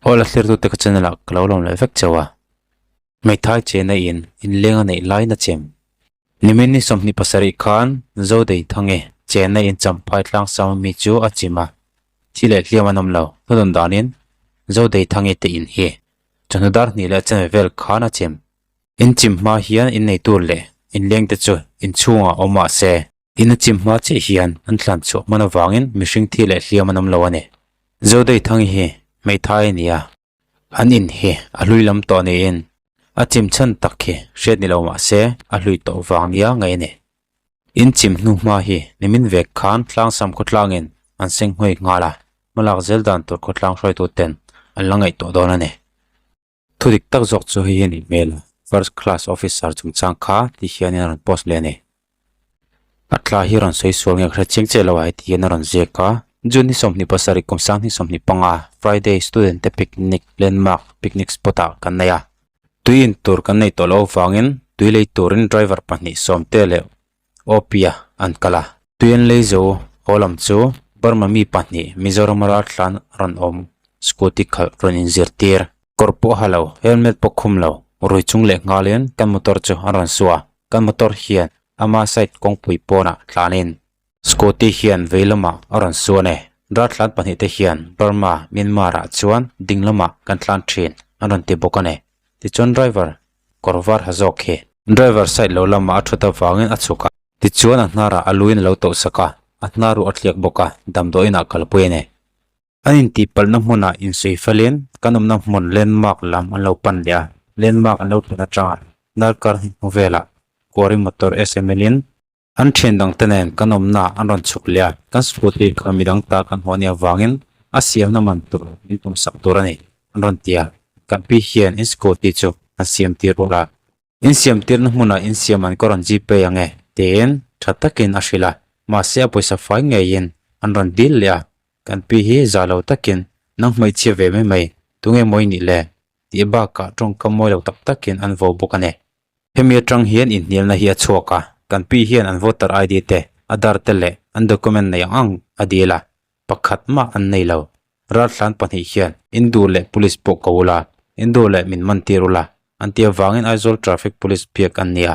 Aw la thlirtute ka channel ah ka lo lawm leh vek chauh a. Hmeithai chena in inleng a neih lai na chem. Nimin ni 27 khan Zodei Thange chena in Champhai tlangsam ami chu a chim a, thi leh hliam an awm lo. Thudawn danin Zodei Thange te in hi chawhnu dar hnih leh chanve vel khan a chem. In chim hma hian inneitu leh inleng te chu inchhungah awm mah se. In a chim hma chiah hian an thlan chhuah hman avangin mihring thi leh hliam an awm lo a ni. Zodei Thangi hi hmeithai a ni a, an in hi a hlui lam tawh niin a chim chhan tak hi hriat ni lo mah se a hlui tawh vang nia ngaih a ni. In chim hnu hma hi nimin vek khan tlangsam khawtlangin an seng hnuai nghal a, hmalak zel dan tur khawtlang hruaituten an la ngaihtuah dawn a ni. Thu dik tak zawk chu hei hi a nih hmel a, first class officer chungchang kha ti hianin a rawn post leh a ni. A tla hi a rawn sawi sual nge ka hre chiang chiah lo a heti hian a rawn ziak a, June ni 27 kum sanghnih 25 Friday student te picnic landmark picnic spot ah kan nei a, tui in tur kan nei tawh loh avangin tui lei turin driver pahnih sawmte leh Opia an kal a. Tui an lei zo haw lam chu Burma mi pahnih Mizoram raltlan rawn awm scooty khalh rawn inzirtir. Kawr pawh ha lo, helmet pawh khum lo, rui chung leh nghalin kan motor chu an rawn su a, kan motor hian ama side kawngpui pawnah tlanin scooty hian vei lamah a rawn su a ni. Raltlan pahnih te hian Burma, Myanmar ah chuan ding lamah kan tlan thin an rawn ti bawk a ni. Tichuan driver kawr var ha zawk hi. Driver side lo lamah a thut avangin a chhuk a. Tichuan a hnarah a luin a lo tawh sak a, a hnar ruh a tliak bawk a, damdawiin ah kalpui a ni. An intihpalhna hmunah insawi felin kan awmna hmun landmark lam an lo pan leh a, landmark an lo thlen atanga darkar hnih hnu velah Quarry motor SML in An thian dangte nen kan awmna an rawn chhuk leh a, kan scooty kha midang ta kan haw nia vangin a siamna man tur min tum sak tur a ni, an rawn ti a. Kan pi hian in scooty chu an siam tir rual a. In siam tirna hmunah in siam an ka rawn gpay ang e, tiin tha takin a hrilh a, mahse a pawisa fai ngeiin an rawn dil leh a. Kan pi hi za lo takin nang hmeichhia ve mai mai, tunge maw i nih le? tih bakah tawngkam mawi lo tak takin an vo bawk a ni. Hemi atang hian inhnialna hi a chhuak a, kan pi hian an voter ID te, Aadhaar te leh an document nei ang ang a dil a, pakhat mah an nei lo. Raltlan pahnih hian in duh leh police pawh ko ula, in duh leh min man tir ula an ti avangin Aizawl Traffic Police biak an ni a,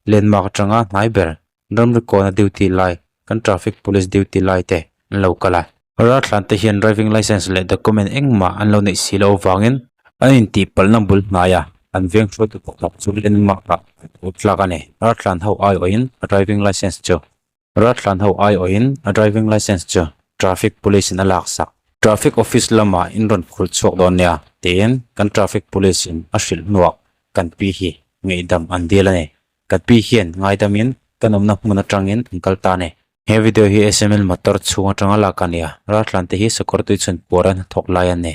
Landmark atanga hnai ber Ramrikawna duty lai kan traffic police duty lai te an lo kal a. Raltlan te hian driving licence leh document engmah an lo neih si loh avangin an intihpalhna bul hnai a, an veng hruaitu pakhat chu landmark ah an tho tlak a ni. Raltlan ho aiawhin a driving licence chu Raltlan ho aiawhin a driving licence chu traffic police in a laksak. Traffic office lamah in rawn khulh chhuak dawn nia tiin kan traffic police in a hrilh hnuah kan pi hi ngaihdam an dil a ni. Ka pi hian ngaidamin kan awmna hmun atangin an kal ta a ni. He video hi SML motor chhung atanga lak a ni a, raltlan te hi sakawr tui chhun puar a hnathawk lai a ni.